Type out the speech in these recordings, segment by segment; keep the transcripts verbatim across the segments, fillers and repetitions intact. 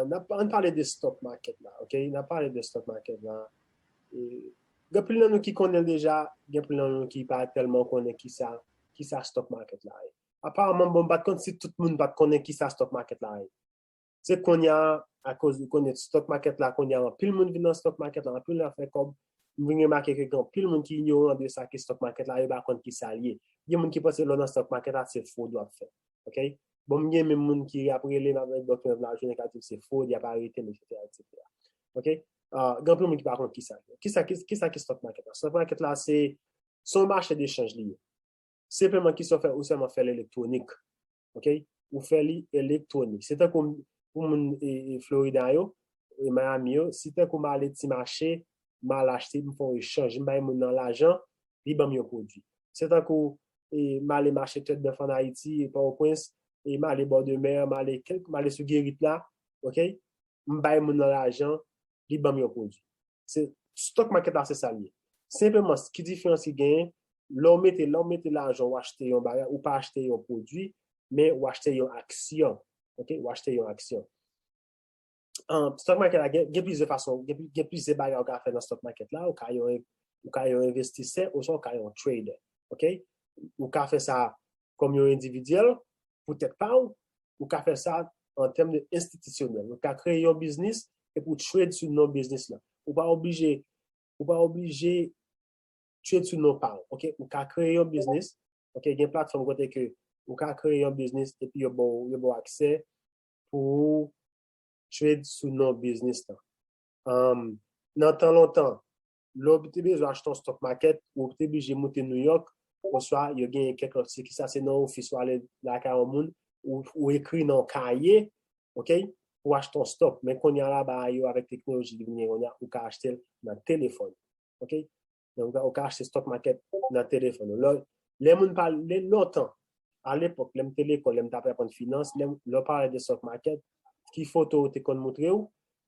N ap, ann pale de stock market la, ok? N ap pale de stock market la. E, gen pil nan nou ki konnen l deja, gen pil nan nou ki pa tèlman konnen kisa, kisa stock market la ye. Aparaman, bon, m pa t konn si tout moun pa t konnen kisa stock market la ye. Se kounye a, akoz ou konnen stock market la, kounye a, anpil moun vin nan stock market la, anpil moun ap fè kòb. M vin remake ke gen anpil moun ki inyoran de sa ki stock market la, yo pa konn kisa l ye. Gen moun ki panse lè w nan stock market la, se fwod w ap fè. Ok? Bon, m gen menm moun ki ap rele m avèk dokiman vin la jounen k ap di m se fwod, y ap arete m, etsetera, etsetera. Ok? Ah, gen anpil moun ki pa konn kisa l ye. Kisa, ki- kisa ki stock market la? Stock market la, se, se yon mache dechanj li ye. Senpleman, kisa w fè, ou sèlman fè l elektwonik. Ok? Ou fè li elektwonik. Se tankou pou moun e, e Florida yo, e Miami yo, si tankou m ale ti mache, m al achte, m fè yon echanj, m bay moun nan lajan, li ban m yon pwodui. Se tankou e, m ale mache Tèt Bèf ann Ayiti, e Pòtoprens, e m ale Bò de Mè, m ale kèk, m ale sou Gerit la, ok? M bay moun nan lajan, li ban m yon pwodui. Se, stock market la, se sa l ye. Senpleman, ki diferans ki genyen, lè w mete, lè w mete lajan, w achte yon bagay, ou pa achte yon pwodui, men w achte yon aksyon. Ok? W achte yon aksyon. Um, stock market la, gen, gen plizyè fason, gen, gen plizyè bagay ou ka fè nan stock market la. Ou ka yon, ou ka yon envestisè, oswa ou ka yon trader. Ok? Ou ka fè sa kòm yon endividyèl, pou tèt pa w, ou ka fè sa an tèm de enstitisyonèl. Ou ka kreye yon biznis epi w trade sou non biznis la. Ou pa oblije, ou pa oblije trade sou non pa w. Ok? Ou ka kreye yon biznis. Ok? Gen platfòm kote ke ou ka kreye yon biznis epi yo ba w, yo ba w aksè pou ou trade sou non biznis la. Um, nan tan lontan, lè w te bezwen achte yon stock market, ou te oblije moute New York, oswa yo genyen kèk lòt, se ki sa, se nan ofis ou ale lakay yon moun, ou, ou ekri nan yon kaye, ok, pou achte yon stock. Men kounye a la, ba yo avèk teknoloji ki vin gen kounye a, ou ka achte l nan telefòn. Ok? Donk, ou ka, ou ka achte stock market nan telefòn ou. Lè, lè moun pa, lè lontan, alepòk, lè m te lekòl, lè m t ap aprann finans, lè, lè w pale de stock market, ki foto yo te konn montre w?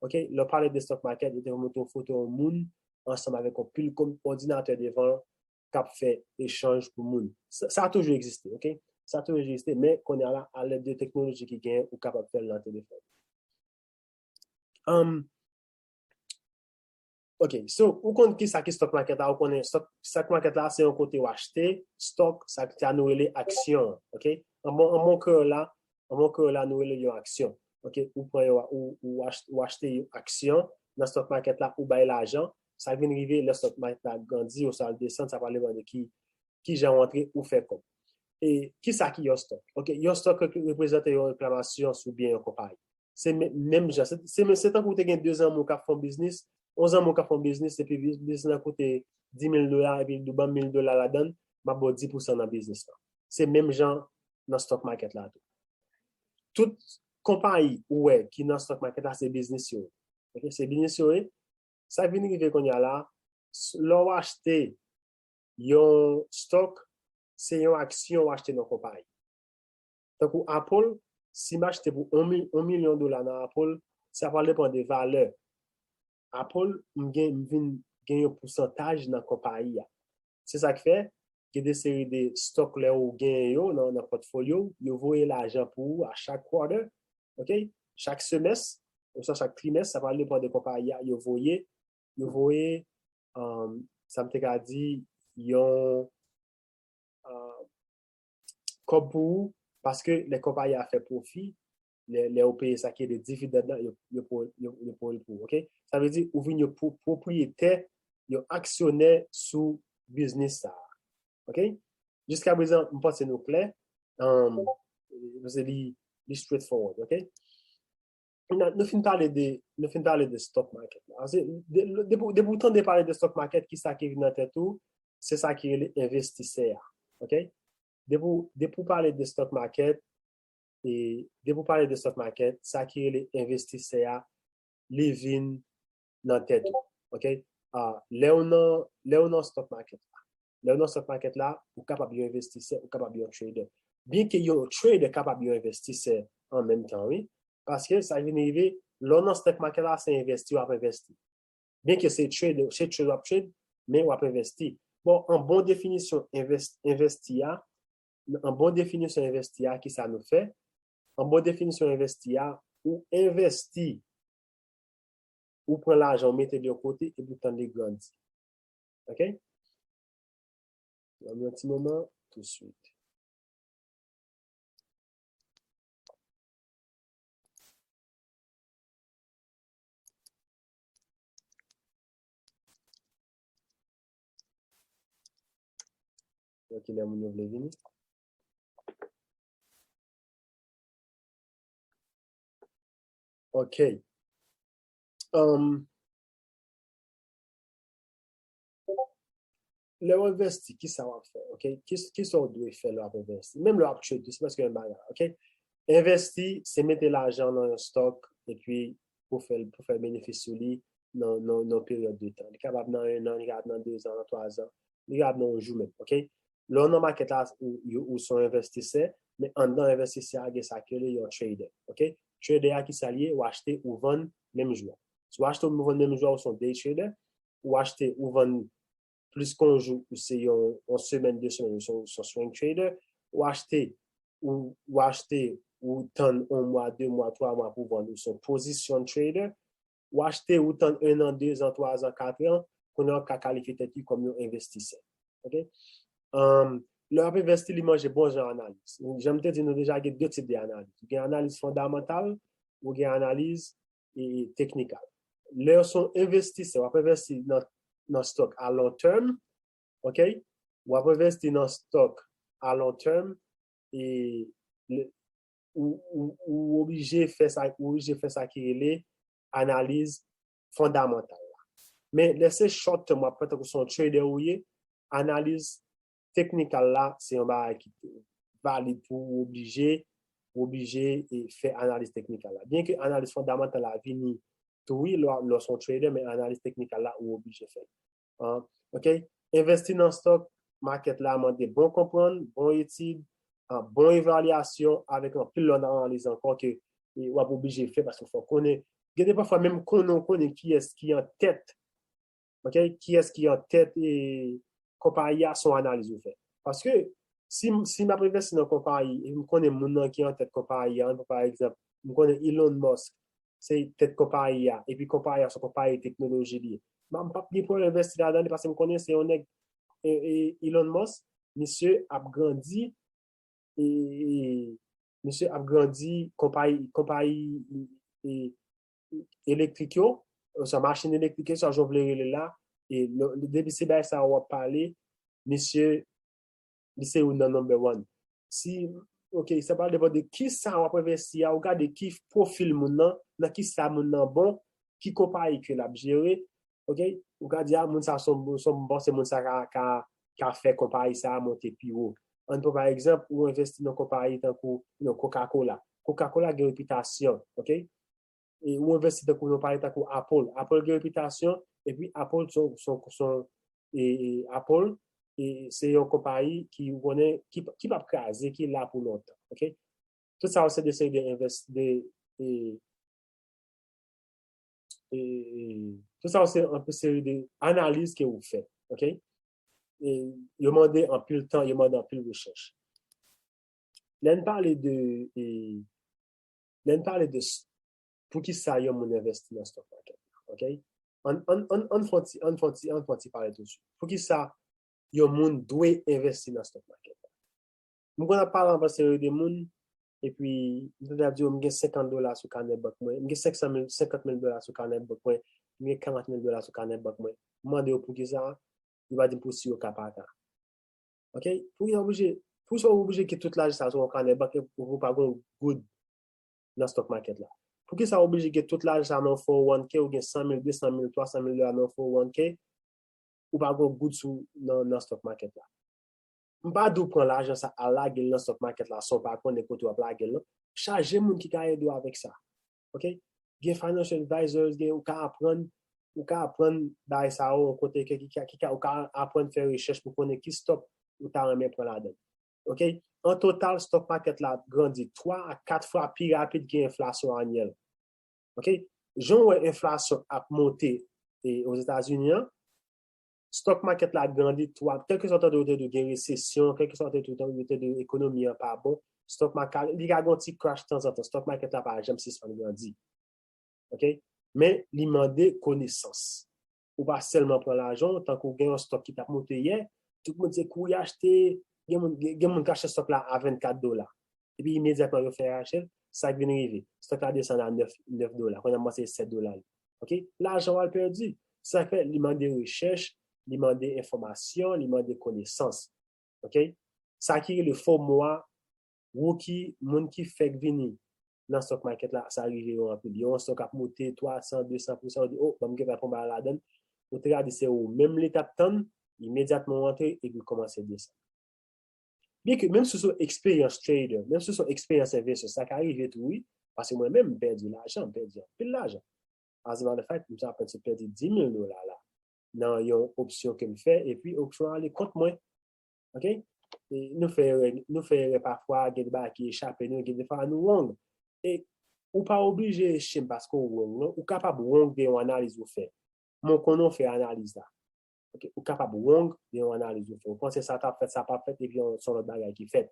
Ok? Lè w pale de stock market, yo te konn montre w foto yon moun ansanm avèk yon pil kon-, òdinatè devan l k ap fè echanj pou moun. Sa, sa toujou egziste, ok? Sa toujou egziste, men kounye a la, alèd de teknoloji ki genyen, ou kapab fè l nan telefòn. Um, ok, so, ou konn ki sa ki stock market la, ou konnen stock, stock market la, se yon kote ou achte stock, sa ki sa nou rele aksyon, ok? An bon, an bon kreyòl la, an bon kreyòl la, nou rele yon aksyon. Ok, ou pran yon, ou, ou, ach, ou achte yon aksyon nan stock market la, ou bay lajan, sa vin rive lè stock market la grandi oswa l desann, sa pral depann de ki, ki jan w antre ou fè kòb. E ki sa ki yon stock? Ok, yon stock re-, reprezante yon reklamasyon sou byen yon konpayi. Se men-, menm jan, se, se, men se tankou w te gen de zanmi w k ap fè yon biznis, yon zanmi w k ap fè yon biznis, epi bi-, biznis lan koute dis mil dola, epi l di w ban m mil dola ladan l, m ap ba w dis pousan nan biznis lan. Se menm jan nan stock market la tou. Tout konpayi ou wè ki nan stock market la, se biznis yo ye. Ok, se biznis yo ye. Sa vin rive kounye a la, s-, lè w achte yon stock, se yon aksyon w achte nan konpayi. Tankou Apple, si m achte pou yon mi-, yon milyon dola nan Apple, sa pral depann de valè Apple, m gen, m vin gen yon pousantaj nan konpayi a. Se sa k fè, gen de seri de stock lè ou genyen yo nan, nan pòtfolyo w, yo voye lajan pou ou a chak quarter, ok? Chak semès, oswa chak trimès, sa pral depann de konpayi a, yo voye, yo voye, um, sa m te ka di, yon, uh, kòb pou ou, paske lè konpayi a fè pwofi, lè, lè yo peye sa ki rele dividend lan, yo, yo, pran, yo, yo pran l pou ou, ok? Sa vle di, ou vin yon pro-, pwopriyetè, yon aksyonè sou biznis sa a, ok? Jiska prezan, m panse nou klè, um, paske li, li straightforward, ok? Nou, nou fin pale de, nou fin pale de stock market la. Paske de-, depi, depi w tande pale de stock market, ki sa ki vin nan tèt ou? Se sa ki rele envestisè a. Ok? Depi, depi w pale de stock market, e depi w pale de stock market, sa ki rele envestisè a, li vin nan tèt ou. Ok? Ah, lè w nan, lè w nan stock market la, lè w nan stock market la, ou kapab yon envestisè, ou kapab yon trader. Byenke yon trader kapab yon envestisè an menm tan, wi. Paske sa vin rive, lè w nan stock market la, se envesti w ap envesti. Byenke se trade, se trade w ap trade, men w ap envesti. Bon, an bon definisyon envès-, envesti a, an bon definisyon envesti a, ki sa nou fè? An bon definisyon envesti a, ou envesti, ou pran lajan, ou mete l yon kote, epi ou tann li grandi. Ok? Ban m yon ti moman, tou swit. Wè kilè moun yo vle vini. Ok. Um, lè w envesti, ki sa w ap fè? Ok? Ki, ki sa w dwe fè lè w ap envesti? Menm lè w ap trade tou, se prèske menm bagay. Ok? Envesti, se mete lajan nan yon stock epi pou fè, pou fè benefis sou li nan, nan, nan peryòd de tan. Li kapab nan en an, li kapab nan de zan, nan twa zan, li kapab nan yon jou menm. Ok? Lè w nan market la, ou, ou, ou se yon envestisè, men anndan envestisè a gen sa ki rele yon trader. Ok? Trader a ki sa l ye? Ou achte, ou vann menm jou a. Si w achte, ou vann menm jou a, ou se yon day trader. Ou achte, ou vann plis ke yon jou, ou se yon, yon semèn, de semèn, ou se yon, se yon swing trader. Ou achte, ou, ou achte, ou tann yon mwa, de mwa, twa mwa pou vann, ou se yon position trader. Ou achte, ou tann en an, de zan, twa zan, kat an, kounye a w ka kalifye tèt li kòm yon envestisè. Ok? Um, lè w ap envesti, li manje bon jan analiz. Jan m te di nou deja, gen de tip de analiz. Ou gen analiz fondamantal, ou gen analiz e, teknikal. Lè w se yon envestisè, w ap envesti nan, nan stock a long term, ok? W ap envesti nan stock a long term, e le, ou, ou, ou oblije fè sa, ou oblije fè sa ki rele analiz fondamantal la. Men lè se short term w ap fè, tankou se yon trader ou ye, analiz teknikal la, se yon bagay ki valid pou ou oblije, ou oblije e fè analiz teknikal la. Byenke analiz fondamantal la vini tou wi, lè, lè w se yon trader, men analiz teknikal la, ou oblije fè l. An, ok? Envesti nan stock market la mande bon konprann, bon etid, an, bon evalyasyon, avèk anpil lòt analiz ankò ke e, w ap oblije fè paske fò w konnen. Gen de pafwa menm konnen w konnen kiyès ki an tèt, ok? Kiyès ki an tèt e, konpayi a, se yon analiz ou fè. Paske si, si m ap envesti nan konpayi e m konnen moun nan ki an tèt konpayi a, pa egzanp, m konnen Elon Musk se tèt konpayi a, epi konpayi a se yon konpayi teknoloji li ye. M p ap gen pwoblèm envesti ladan li paske m konnen se yon nèg e, e, Elon Musk, misye ap grandi e, e, misye ap grandi konpayi, konpayi e, e, elektrik yo, oswa machin elektrik yo, sa jan w vle rele l la, e, depi se bagay sa w ap pale, misye, li se youn nan number one. Si, ok, sa pral depann de ki sa w ap envesti a, ou gade ki pwofil moun nan, nan ki sa moun nan bon, ki konpayi ke l ap jere, ok? Ou ka di, a, moun sa, se yon, se yon, m panse moun sa ka, ka, ka fè konpayi sa a monte pi wo. Ann pran pa egzanp, ou envesti nan konpayi tankou, you know, Coca-Cola. Coca-Cola gen repitasyon, ok? E ou envesti tankou nan konpayi tankou Apple. Apple gen repitasyon, epi Apple se yon, se yon, se yon, e, e, Apple, e, se yon konpayi ki ou konnen, ki, ki p ap kraze, ki la pou lontan, ok? Tout sa yo se de seri de envès-, de, e, e, tout sa yo se anpil seri de analiz ke ou fè, ok? E, yo mande anpil tan, yo mande anpil rechèch. Lè n pale de, e, lè n pale de s-, poukisa yon moun envesti nan stock market, ok? Ann, ann, ann, ann fè yon ti, ann fè yon ti, ann fè yon ti pale tou swit. Poukisa yon moun dwe envesti nan stock market la? M konn ap pale anvan seri de moun, epi m tande ap di yo, "M gen senkant dola sou kanè bank mwen, m gen senk san mil, senkant mil dola sou kanè bank mwen, m gen karant mil dola sou kanè bank mwen." M mande yo poukisa, yo pa di m pou si yo ka pa ka. Ok? Pou yo oblije, pou sa w oblije gen tout lajan sa sou yon kanè bank, epi ou pa gen yon goud nan stock market la? Poukisa w oblije gen tout lajan sa nan four oh one K, ou gen san mil, de san mil, twa san mil dola nan four oh one K, ou pa gen yon goud sou, nan, nan stock market la? M pa di w pran lajan sa al lage l nan stock market la san w pa konnen kote w ap lage l lan. Chaje moun ki ka ede w avèk sa. Ok? Gen financial advisors, gen, ou ka aprann, ou ka aprann bagay sa yo, yon kote ke, ki ka, ki ka, ou ka aprann fè rechèch pou konnen ki stock ou ta renmen pran ladan. Ok? An total, stock market la ap grandi twa a kat fwa pi rapid ke enflasyon anyèl. Ok? Jan w wè enflasyon ap monte, e, Ozetazini an, stock market la grandi twa, kèlkeswa w tande yo te di w gen resesyon, kèlkeswa w te di w, yo te di w ekonomi an pa bon, Stock market, li ka gen yon ti crash tanzantan. Stock market la pa janm sispann grandi. Ok? Men li mande konesans. Ou pa sèlman pran lajan w, tankou gen yon stock ki t ap monte yè, tout moun se kouri achte, gen moun, gen, gen moun ki achte stock la a vennkat dola. Epi imedyatman yo fè rache l, sa k vin rive? Stock la desann a nèf, nèf dola. Kounye a m panse se sèt dola li. Ok? Lajan w al pèdi. Sa fè li mande rechèch, li mande enfòmasyon, li mande konesans. Ok? Sa ki rele FOMO a, ou ki, moun ki fèk vini nan stock market la, sa rive yo anpil. Yo yon stock ap monte twa san, de san pousan, ou di, oh, ban m gentan pran bagay ladan. Ou te ka di se ou menm li t ap tann, imedyatman ou antre, epi l kòmanse desann. Byenke, menm si w se yon eksperyans trader, menm si w se yon eksperyans envestè, sa ka rive tou, wi. Paske mwen menm, m pèdi lajan, m pèdi anpil lajan. As a matter of fact, m sa aprann sot pèdi dis mil dola la nan yon opsyon ke m fè, epi opsyon an ale kont mwen. Ok? E nou fè erè, nou fè erè pafwa, gen de bagay ki echape nou, gen de fwa nou wrong. E ou pa oblije shame paske w wrong, non. Ou kapab wrong de yon analiz ou fè. Men w konnen w fè analiz la. Ok? Ou kapab wrong de yon analiz ou fè. Ou panse sa t ap fèt, sa p ap fèt, epi yon, se yon lòt bagay ki fèt.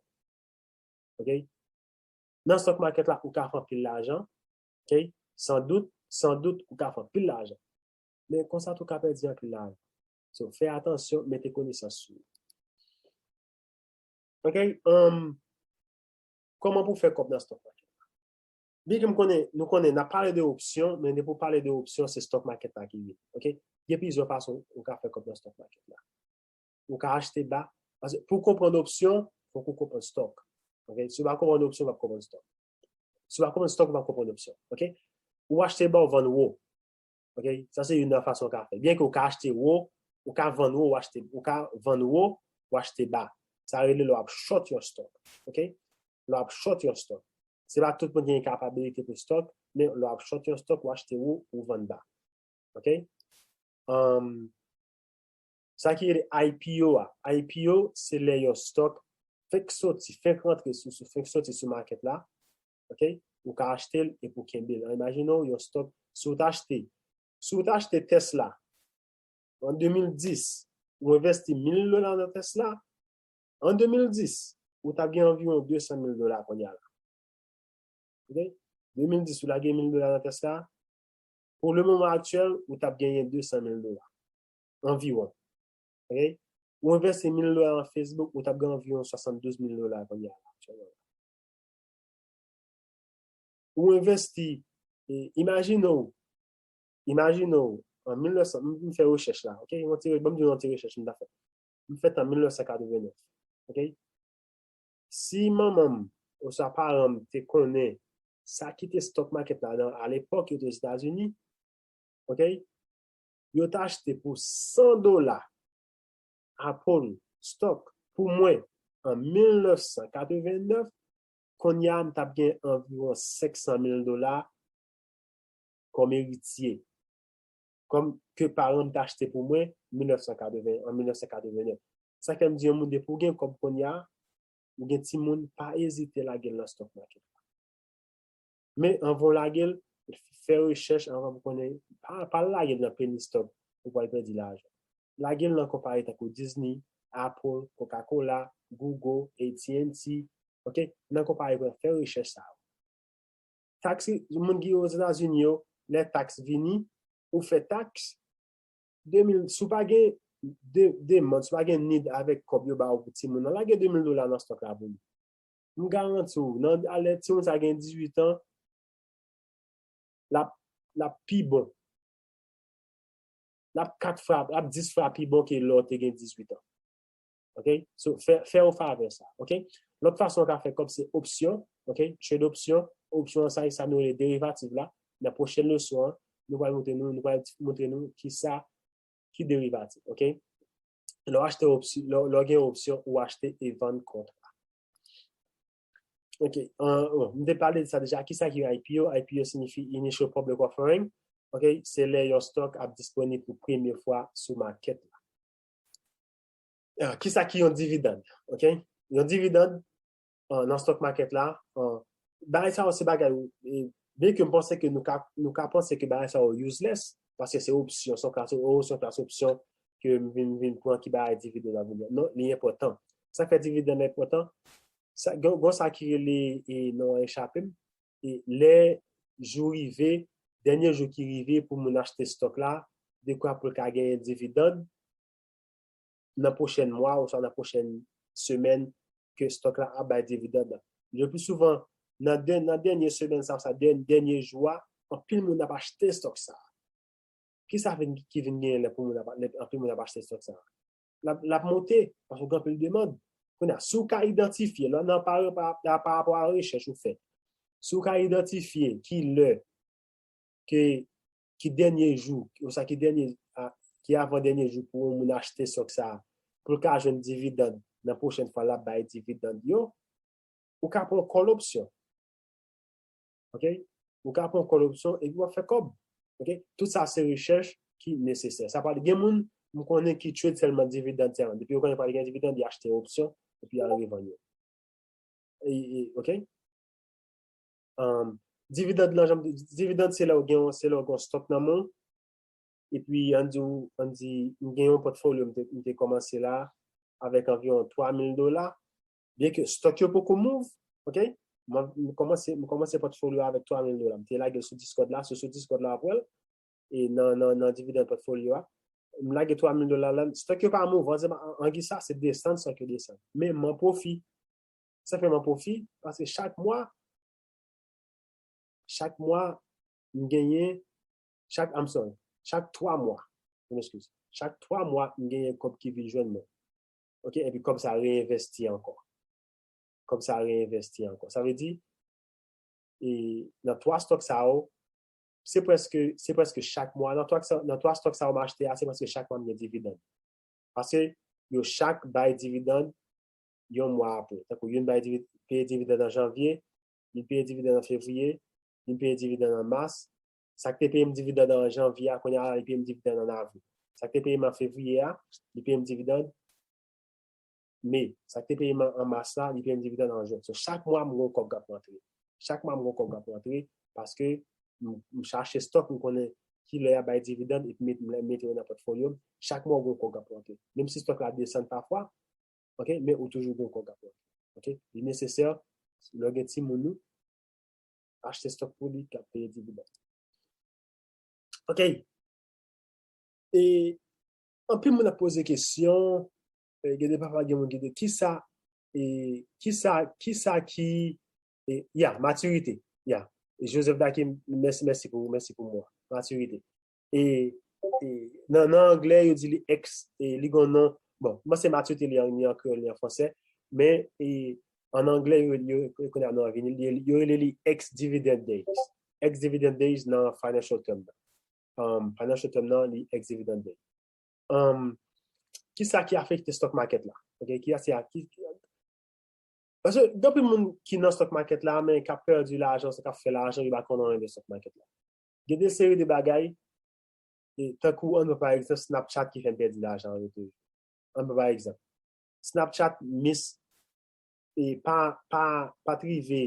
Ok? Nan stock market la, ou ka fè anpil lajan. Ok? San dout, san dout, ou ka fè anpil lajan. Men konsa tou, ou ka pèdi anpil lajan. So, fè atansyon, mete konesans sou ou. Ok? Um, kòman pou fè kòb nan stock market la? Byenke m konnen, nou konnen, n ap pale de opsyon, men depi w pale de opsyon, se stock market la ki vini. Ok? Gen plizyè fason ou ka fè kòb nan stock market la. Ou ka achte ba. Paske pou w konprann opsyon, fòk ou konprann stock. Ok? Si w pa konprann opsyon, w p ap konprann stock. Si w pa konprann stock, w p ap konprann opsyon. Ok? Ou achte ba, ou vann wo. Ok? Sa se youn nan fason w ka fè. Byenke w ka achte wo, ou ka vann wo, ou achte, ou ka vann wo, ou achte ba. Sa rele lè w ap short yon stock. Ok? Lè w ap short yon stock. Se pa tout moun ki gen kapabilite pou stock, men lè w ap short yon stock, ou achte wo, ou vann ba. Ok? Um, sa ki rele I P O a. I P O, se lè yon stock fenk soti, fenk rantre sou, sou, fenk soti sou market la. Ok? Ou ka achte l epi w kenbe l. Imajine w yon stock, si w ta achte, si w ta achte Tesla an de mil dis, ou envesti mil dola nan Tesla, an de mil dis, ou t ap gen anviwon de san mil dola kounye a la. Ok? De mil dis, ou lage mil dola nan Tesla. Pou le moman aktyèl, ou t ap genyen de san mil dola. Anviwon. Ok? Ou envesti mil dola nan Facebook, ou t ap gen anviwon swasanndouz mil dola kounye a la aktyèlman. Ou envesti, e, imajine w, imajine w, an mil nèf san, m, m fè rechèch la, ok? Yon ti, ban m di w yon ti rechèch m ta fè. M fèt an mil nèf san katreven nèf, ok? Si manman m oswa paran m te konnen sa ki te stock market la nan, a lepòk yo te Ozetazini, ok? Yo t achte pou san dola Apple stock pou mwen an mil nèf san katreven nèf, kounye a m t ap gen anviwon senk san mil dola kòm eritye, kòm ke paran m t achte pou mwen mil nèf san katreven, an mil nèf san katreven nèf. Sa fè m di yon moun, depi w gen kòb kounye a, ou gen timoun, pa ezite lage l nan stock market la. Men anvan w lage l, fè rechèch anvan pou konnen, pa, pa lage l nan penny stock pou w al pèdi lajan. Lage l nan konpayi tankou Disney, Apple, Coca-Cola, Google, A T and T, ok? Nan konpayi pou fè rechèch sa yo. Taks, moun ki Ozetazini yo, lè taks vini, ou fè taks, de mil, si w pa gen de, demann, si w pa gen need avèk kòb yo ba w pou timoun nan, lage de mil dola nan stock la pou li. M garanti w, nan, a lè timoun sa gen dizuit an, l ap, l ap pi bon. L ap kat fwa, l ap dis fwa pi bon ke lè w te gen dizuit an. Ok? So, fè, fè yo favè sa. Ok? Lòt fason w ka fè kòb se opsyon. Ok? Trade opsyon. Opsyon an, sa, sa nou rele derivativ la. Nan pwochèn leson an, nou pral montre nou, nou pral montre nou kisa ki derivatif, ok? Lè w achte opsyon, lè, lè w gen opsyon, ou achte e vann kontra. Ok, an, bon, m te pale de sa deja. Kisa ki I P O? I P O siyifi Initial Public Offering. Ok, se lè yon stock ap disponib pou premye fwa sou market la. Ah, kisa ki yon dividend? Ok, yon dividend, ah, nan stock market la, ah, bagay sa yo se bagay, eh, byenke m panse ke nou ka, nou ka panse ke bagay sa yo useless, paske se opsyon, se yon klas, oh, se yon klas opsyon ke m vin, vin pran ki bay dividend la vin. Non, li enpòtan. Sa fè dividend la enpòtan? sa, gen, gen sa ki rele, e non an echape m, e lè jou rive, dènye jou ki rive pou moun achte stock la, dekwa pou l ka genyen dividend nan pwochèn mwa oswa nan pwochèn semèn ke stock la ap bay dividend la. Le pli souvan, nan, dè- nan dènye semèn sa, sa dè- dènye jou a, anpil moun ap achte stock sa. Ki sa vin, ki vin genyen lè pou moun ap, lè anpil moun ap achte stock sa? L ap, l ap monte, paske gen anpil demann. Kounye a, si w ka idantifye, lè nan pa, pa, pa rapò a rechèch ou fè, si w ka idantifye ki lè ke, ki dènye jou, oswa ki dènye, a, ki avan dènye jou pou yon moun achte stock sa, pou l ka jwenn dividend nan pwochèn fwa l ap bay dividend yo, ou ka pran call option. Ok? Ou ka pran call option epi w ap fè kòb. Ok? Tout sa se rechèch ki nesesè. Sa pral gen moun m konnen ki trade sèlman dividend sèlman. Depi yo konnen pral gen dividend, y achte option epi y al revann yo. E, e, ok? Um, dividend lan, jan m di, dividend se lè w gen, se lè w gen yon stock nan men w. Epi, ann di, ann di, m gen yon pòtfolyo, m te, m te kòmanse la avèk anviwon twa mil dola. Byen ke stock yo poko move, ok? Mwen, m kòmanse, m kòmanse pòtfolyo avèk twa mil dola. M te lage l sou Discord la, sou, sou Discord la apre l. E nan, nan, nan dividend pòtfolyo a. M lage twa mil dola la, stock yo pa move, an, an, an ki sa, se desann stock yo desann. Men m an pwofi. Sa fè m an pwofi, paske chak mwa, chak mwa, m genyen, chak, I'm sorry, chak twa mwa, je m'excuse, chak twa mwa, m genyen kòb ki vin jwenn mwen. Ok, epi kòb sa reenvesti ankò. Kòb sa reenvesti ankò. Sa vle di, e nan twa stock sa yo, se prèske, se prèske chak mwa, nan twa, nan twa stock sa yo m achte a, se prèske chak mwa m gen dividend. Paske yo chak bay dividend yon mwa apre. Tankou youn bay divi-, peye dividend an janvye, li peye dividend an fevriye, li peye dividend an mas. Sa k te peye m dividend an janvye a, kounye a li peye m dividend an avril. Sa k te peye m an fevriye a, li peye m dividend me. Sa k te peye m an, an mas la, li peye m dividend an jen. So, chak mwa, m gon kòb k ap rantre. Chak mwa, m gon kòb k ap rantre paske m, m chache stock, m konnen ki lè y ap bay dividend epi met, m mete yo nan pòtfolyo m. Chak mwa, w gon kòb k ap rantre. Menm si stock la desann pafwa, ok, men ou toujou gon kòb k ap rantre. Ok? Li nesesè, lè w gen timoun ou, achte stock pou li k ap peye dividend. Ok. E anpil moun ap poze kesyon, e, gen de pafwa gen moun ki di, kisa, e, kisa, kisa ki, e, ya, matirite, ya. E Joseph Dakim, mèsi, mèsi pou, mèsi pou mo a. Matirite. E, e nan, nan anglè, yo di li ex, e li gon non. Bon, mwen se matirite li an, li an kreyòl, li an fransè, men, e, an anglè, yo, yo, yo konnen non an vini, yo, yo rele li ex dividend days. Ex dividend days nan financial term nan. Um, financial term nan, li ex dividend days. Um, kisa ki afekte stock market la? Ok, ki ase a, ki, ki, paske gen anpil moun ki nan stock market la, men k ap pèdi lajan, k ap fè lajan, yo pa konn anyen de stock market la. Gen de seri de bagay, e, tankou, ann pran pa egzanp, Snapchat ki fè m pèdi lajan an yo toujou. Ann pran pa egzanp. Snapchat miss, e pa, pa, pa t rive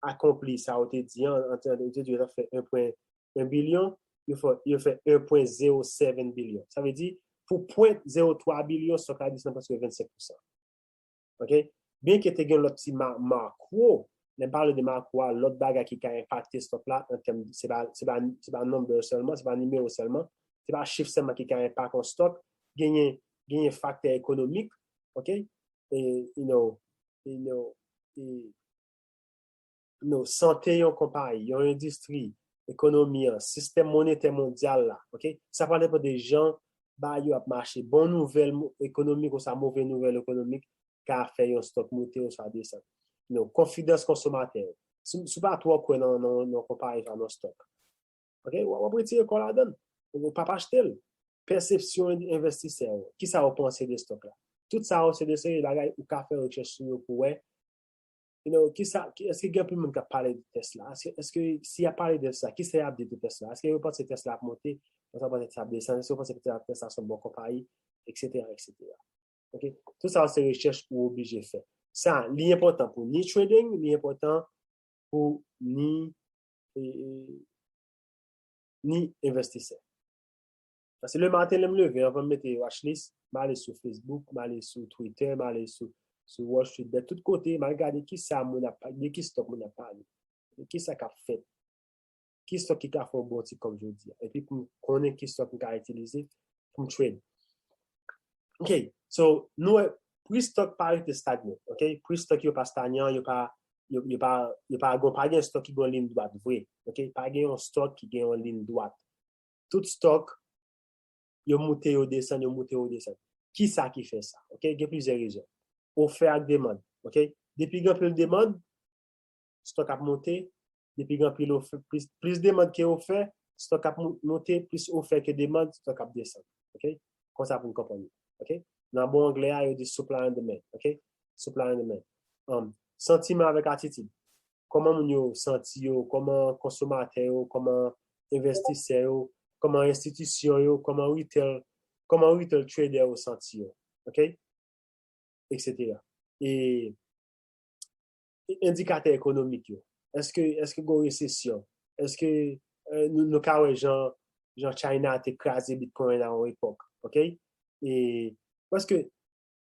akonpli sa yo te di an, an, yo te di yo t ap fè en pwen en bilyon, yo fè, yo fè en pwen zewo sèt bilyon. Sa vle di, pou pwen zewo twa bilyon, stock la desann prèske vennsenk pousan. Ok? Byenke te gen lòt ti ma-, makwo, lè m pale de makwo a, lòt bagay ki ka enpakte stock la, an tèm, se pa, se pa, se pa number sèlman, se pa nimewo sèlman, se pa chif sèlman ki ka enpak yon stock, genyen, genyen faktè ekonomik, ok? E, you know, you know, e, nou, sante yon konpayi, yon endistri, ekonomi an, sistèm monetè mondyal la, ok? Sa pa nenpòt de jan bagay yo ap mache. Bon nouvèl mo-, ekonomik oswa move nouvèl ekonomik ka fè yon stock moute oswa desann. Nou, konfidans konsomatè yo. Si, si w pa twò kwè nan, nan, nan konpayi sa, nan stock, ok, w, w ap retire kò w ladan l. Ou p ap achte l. Pèsepsyon envestisè yo. Kisa yo panse de stock la? Tout sa yo se de seri de bagay ou ka fè rechèch sou yo pou wè. You know, kisa, ki, èske gen anpil moun k ap pale de Tesla? Èske, èske si y ap pale de Tesla, kisa y ap di de Tesla? Èske yo panse Tesla ap monte? Èske yo panse Tesla ap desann? Èske yo panse Tesla, Tesla se yon bon konpayi? Eksetera, eksetera. Ok? Tout sa se rechèch ou oblije fè. Sa, li enpòtan pou ni trading, li enpòtan pou ni, e, e, ni envestisè. Paske le maten, lè m leve, anvan m mete watchlist, m ale sou Facebook, m ale sou Twitter, m ale sou, sou Wall Street, de tout kote, m al gade kisa moun ap, de ki stock moun ap pale, de kisa k ap fèt, ki stock ki ka fè yon bon ti kòb jodi a. Epi pou m konnen ki stock m ka itilize pou m trade. Ok, so nou wè, pri stock pa rete stagnan, ok? Pri stock yo pa stagnan, yo pa, yo, yo pa, yo pa, gon, pa gen stock ki gon liy dwat vre, ok? Pa gen yon stock ki gen yon liy dwat. Tout stock, yo moute, yo desann, yo moute, yo desann. Kisa ki fè sa? Ok, gen plizyè rezon. Ofè ak demann, ok? Depi gen anpil demann, stock ap monte. Depi gen anpil ofè, plis, plis demann ke ofè, stock ap mo- monte, plis ofè ke demann, stock ap desann, ok? Konsa pou n konprann li, ok? Nan bon anglè a, yo di supply and demand, ok? Supply and demand. Um, santiman avèk atitid. Kòman moun yo santi yo, kòman konsomatè yo, kòman envestisè yo, kòman enstitisyon yo, kòman retail, kòman retail trader yo santi yo, ok? Etsetera. E, e endikatè ekonomik yo. Èske, èske gon resesyon? Èske, eh, nou, nou ka wè jan, jan China te kraze Bitcoin a yon epòk, ok? E prèske,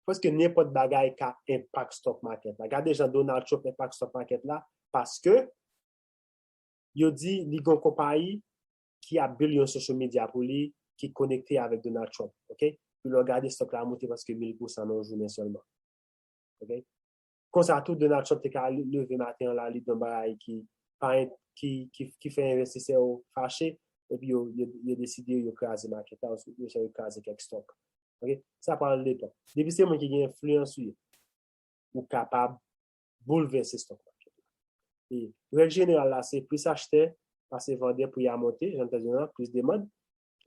prèske nenpòt bagay ka enpak stock market la. Gade jan Donald Trump enpak stock market la, paske yo di li gon konpayi ki ap build yon social media pou li, ki konekte avèk Donald Trump, ok? Pou lè w gade stock la monte prèske mil pousan nan yon jounen sèlman, ok? Konsa tou, Donald Trump te ka leve maten an la, li di yon bagay ki, pa, ki, ki, ki fè envestisè yo fache, epi yo, yo, yo deside yo kraze market la, yo, yo kraze kèk stock, ok? Sa pral depann. Depi se moun ki gen enfliyans sou yo, ou kapab boulvèse stock market la. E règ jeneral la, se plis achtè pase vandè, pri a monte, jan m te di w lan, plis demann.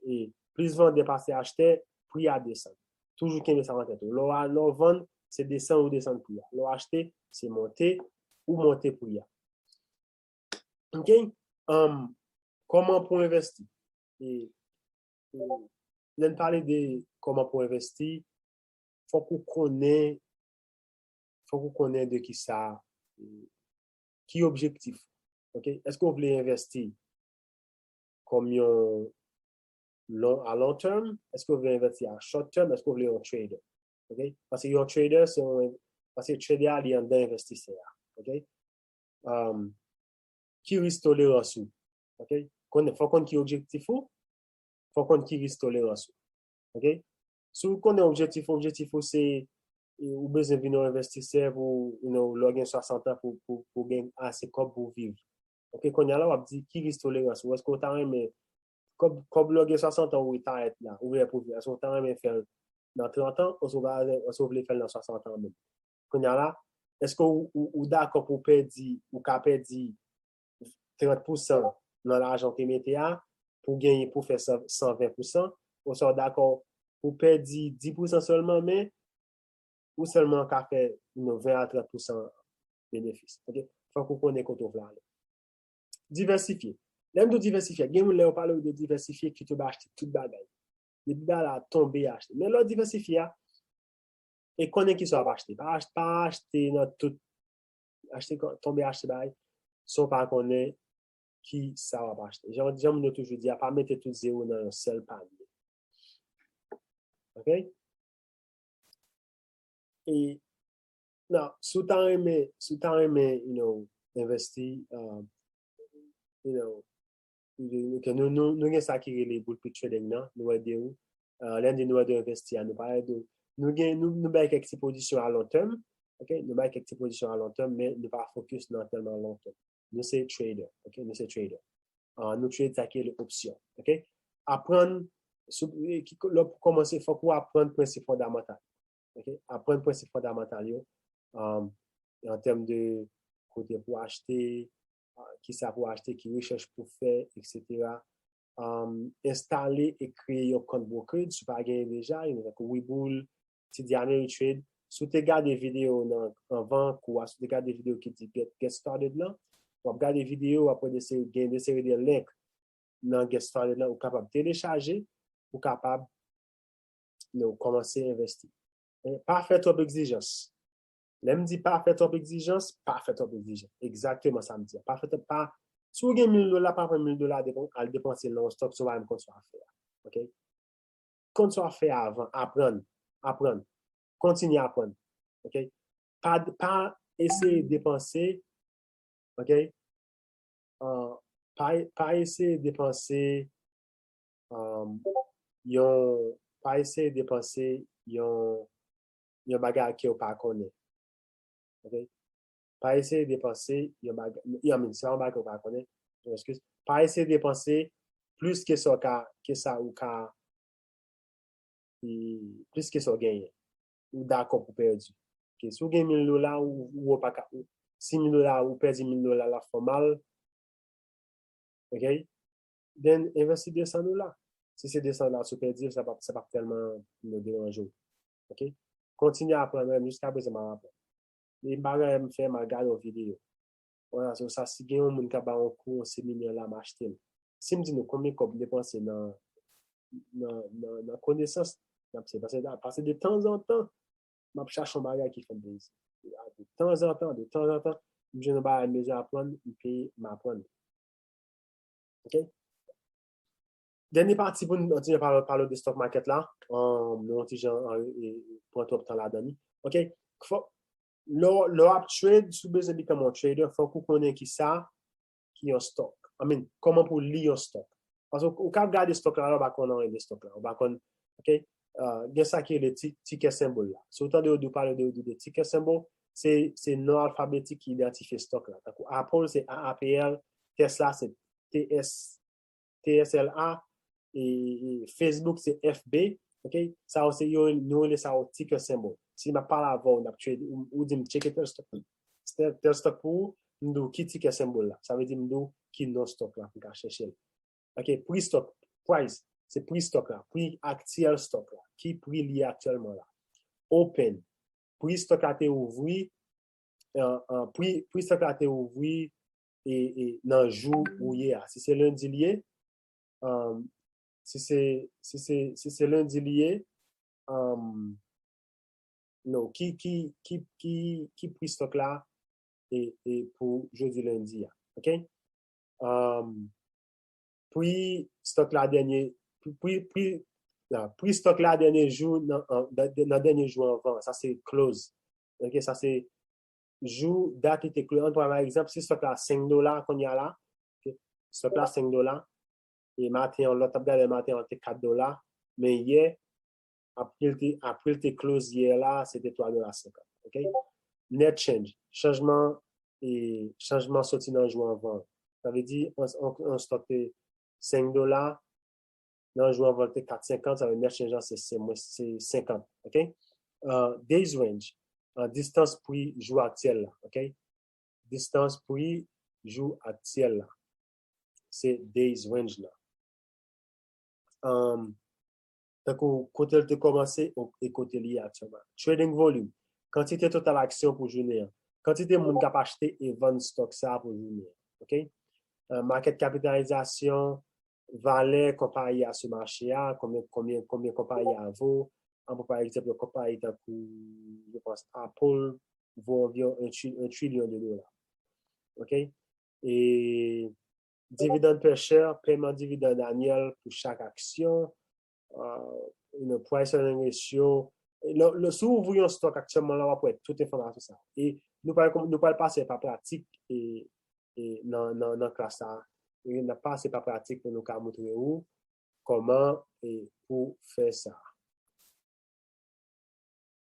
E plis vandè pase achtè, pri a desann. Toujou kenbe sa an tèt ou. Lè w a, lè w vann, se desann ou desann pri a. Lè w achte, se monte ou monte pri a. Ok? Um, kòman pou envesti? E, e, lè n pale de kòman pou envesti, fòk ou konnen, fòk ou konnen de ki sa, e, ki objektif. Ok? Èske w vle envesti kòm yon long, a long term? Èske w vle envesti a short term? Èske w vle yon trader? Ok? Paske yon trader, se yon, paske trader a, li anndan envestisè a. Ok? Um, ki risk tolerans ou? Ok? Konnen, fò konn ki objektif ou, fò konn ki risk tolerans ou. Ok? Si w konnen objektif ou, objektif ou se, e, ou bezwen vin yon envestisè pou, you know, lè w gen swasant an pou, pou, pou gen ase kòb pou w viv. Ok, kounye a la w ap di ki risk tolerans ou. Èske w ta renmen kòb, kòb lè w gen swasant an ou retayèt la, ou gen pou viv, èske w ta renmen fè l nan trant an, oswa, oswa w vle fè l nan swasant an menm? Kounye a la, èske ou, ou, ou dakò pou w pèdi, ou ka pèdi trant pousan nan lajan w te mete a, pou genyen, pou fè san, san ven pousan, oswa w dakò pou pèdi dis pousan sèlman, men ou sèlman ka fè, you know, ven a trant pousan benefis. Ok? Fòk ou konnen kote w vle ale. Divèsifye. Lè m di w divèsifye, gen moun lè yo pale w de divèsifye, kite w ba achte tout bagay. Depi bagay la tonbe, achte. Men lè w divèsifye a, e konnen kisa w ap achte. Pa achte, pa achte nan tout, achte, tonbe achte bagay san w pa konnen kisa w ap achte. Jan, jan moun yo toujou di a, pa mete tout zewo nan yon sèl panye. Ok? E, now, si w ta renmen, si w ta renmen, you know, envesti, um, you know, ok, nou, nou, nou gen sa ki rele bull pit trading nan, nou ede w. Uh, lè n di nou ede w envesti a, nou pa ede w. Nou gen, nou, nou bay kèk ti pozisyon a long term, ok? Nou bay kèk ti pozisyon a long term, men nou pa focus nan tèlman long term. Nou se trader, ok? Nou se trader. Uh, nou trade sa ki rele opsyon, ok? Aprann, sou, e, ki, lè w kòmanse, fòk ou aprann prensip fondamantal, ok? Aprann prensip fondamantal yo, um, an tèm de kote pou achte, uh, kisa pou achte, ki rechèch pou fè, etsetera. Um, enstale e kreye yon kont brokerage, si w pa genyen deja, yon tankou Webull, T D Ameritrade. Si w te gade videyo nan anvan kou a, si w te gade videyo ki di get, get started lan, w ap gade videyo, w ap wè de seri, gen de seri de link nan get started lan, ou kapab telechaje, ou kapab, you know, kòmanse envesti. Men pa fè twòp egzijans. Lè m di pa fè twòp egzijans, pa fè twòp egzijans. Egzakteman sa m di a. Pa fè twòp, pa, si w gen mil dola, pa pran mil dola, depan, al depanse l nan yon stock, si w pa menm konn sa w ap fè a. Ok? Konn sa w ap fè avan, aprann, aprann, kontinye aprann. Ok? pa, pa eseye depanse, ok? Uh, pa, pa eseye depanse um, yon, pa eseye depanse yon, yon bagay ke w pa konnen. Ok? Pa eseye depanse yon bagay, I mean, se yon bagay ke w pa konnen, yon eskiz. Pa eseye depanse plis ke sa w ka, ke sa ou ka, e, plis ke sa w genyen. Ou dakò pou pèdi. Ok, si w gen mil dola, ou, ou pa ka, ou, si mil dola, ou pèdi mil dola, l ap fè w mal. Ok? Then, envesti de san dola. Si se de san dola, si w pèdi l, sa p ap, sa p ap tèlman deranje w. Ok? Kontinye aprann, menm jiska prezan m ap aprann. E bagay m fè, m al gade yon videyo. Wala, se sa, si gen yon moun k ap ba yon kou, yon seminè la, m achte l. Si m di nou konbyen kòb m depanse nan, nan, nan, nan konesans, n ap se pase, pase de tanzantan, m ap chache yon bagay ki fè m plezi. De tanzantan, de tanzantan, m jwenn yon bagay m bezwen aprann, m peye, m aprann. Ok? Dènye pati pou nou kontinye pale, pale de stock market la. Um, nou yon ti jan, e, e, pran twòp tan ladan li. Ok? Fò, lè, lè w ap trade, si w bezwen become yon trader, fòk ou konnen ki sa ki yon stock. I mean, kòman pou li yon stock. Paske ou, ou ka gade stock la, la, ou pa konn anyen de stock la. Ou pa konn, ok? Uh, gen sa ki rele ti, ticket symbol la. Si w tande yo di w pale de, de, de ticket symbol, se, se non alfabetik ki idantifye stock la. Tankou Apple, se A A P L, Tesla, se T S, T S L A, e, e Facebook, se F B, ok? Sa yo se, yo, nou rele sa yo ticket symbol. Si m ap pale avè w, n ap trade, ou, ou di m, "Tcheke tel stock, tel, tel stock pou ou," m di w, "Ki ticket symbol la?" Sa vle di m di w, "Ki non stock la pou m ka chèche l." Ok, pri stock, price, se pri stock la, pri aktyèl stock la, ki pri li ye aktyèlman la. Open, pri stock la te ouvri, uh, uh, pri, pri stock la te ouvri e, e nan jou ou ye a. Si se lendi li ye, um, si se, si se, si se lendi li ye, um, non, ki, ki, ki, ki, ki pri stock la e, e pou jodi lendi a, ok? Um, pri stock la dènye, pri, pri, pri, la, pri stock la dènye jou nan, an, nan, nan dènye jou anvan, sa se close. Ok, sa se jou, dat li te close. Ann pran pa egzanp, si stock la senk dola kounye a la, ok, stock la senk dola, e maten an, lòt ap gade maten an te kat dola, men yè, apre l te, apre l te close yè la, se te twa dola senkant, ok? Net change, chanjman, e chanjman soti nan jou anvan. Sa vle di, yon, yon, yon stock te senk dola, nan jou anvan l te kat senkant, sa vle net change lan se, se mwen, se senkant, ok? Uh, days range, uh, distans pri jou aktyèl la, ok? Distans pri jou aktyèl la. Se days range la. Um, tankou kote l te kòmanse o-, e kote li ye aktyèlman. Trading volume, kantite total aksyon pou jounen an. Kantite moun k ap achte e vann stock sa a pou jounen an. Ok? Uh, market capitalization, valè konpayi a sou mache a, konbyen, konbyen, konbyen konpayi a vo. An pou pa egzanp, yon konpayi tankou, je pense, Apple vo anviwon yon tri-, yon trilyon de dola. Ok? E dividend per share, pèman dividend anyèl pou chak aksyon, uh, you know, price earning ratio. E lè, lè, si w ouvri yon stock aktyèlman la, w ap wè tout enfòmasyon sa. E nou pral, nou pral pase pa pratik e, e nan, nan, nan klas sa. E n ap pase pa pratik pou nou ka montre ou kòman e pou fè sa.